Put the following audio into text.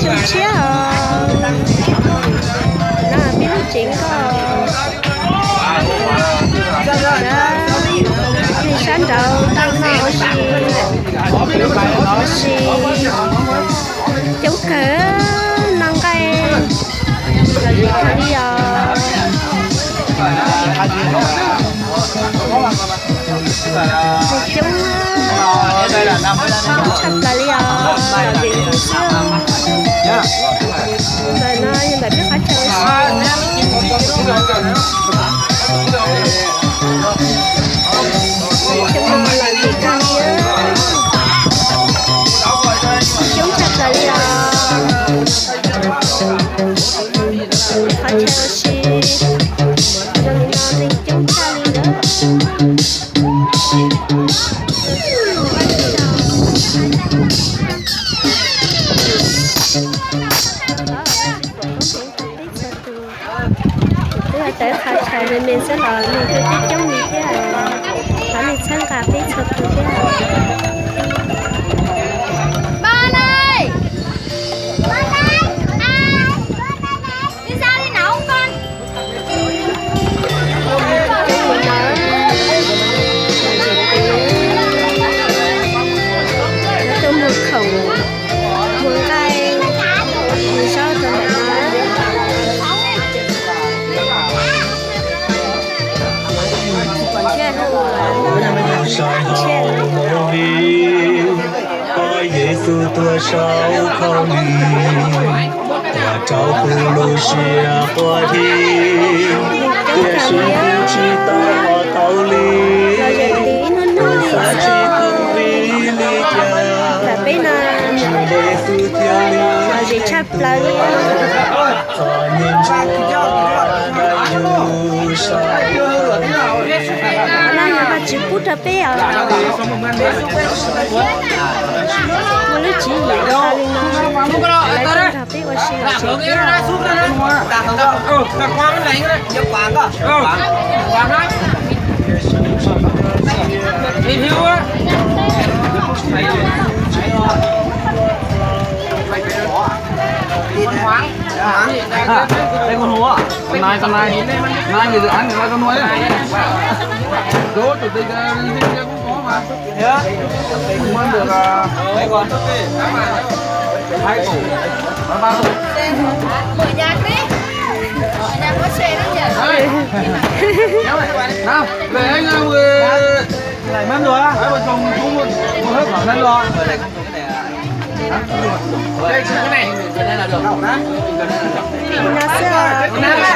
Xyoo tshiab os. No peb lub tsev nkoj. Nws sab nraud tau noj ua si, ua si coob kawg, noj nqaij los zem kawg li os. Coob, coob tshaj plaws li os, zem xwb. Ntawm no yog ntawm peb qhov chaw ua si. Coob no los zem kawg li, coob tshaj plaws li os. Qhov chaw ua si zoo li no neeg coob tshaj li lawm. Peb txhua tus, peb tawm qhov chaw me me xwb los neeg kuj coob coob li thiab, thov nej txhawb nqa peb txhua tus thiab. Tuaj muag khoom, muag nqaij, mus zaub rau ntawm no. Peb Yexus tuag saum khaub lig, ua rau kuv lub siab quaj lig, tiam sis kuv tsis tau tau li, kuv xav tsis tau vim li cas, Yexus thiaj li tshaj plaws li. Txom nyem ntsuag dab yus saib. Qhov no yog Vajtswv pub rau peb os. Muaj lub tswv yim tas li no, lawv tuaj nrog peb ua si lom zem thiab. Ê, con Hùng á, con này, con này, con này thì gửi ảnh này qua cho nuôi á. Chủ tịch, ờ, Linh Linh cũng có mà. Mới được, ờ, hai củ, ba, ba củ. Nào, để anh, ờ, vừa, hai vợ chồng chú một, một hớp thỏ sắn lo. Pib no xwb os.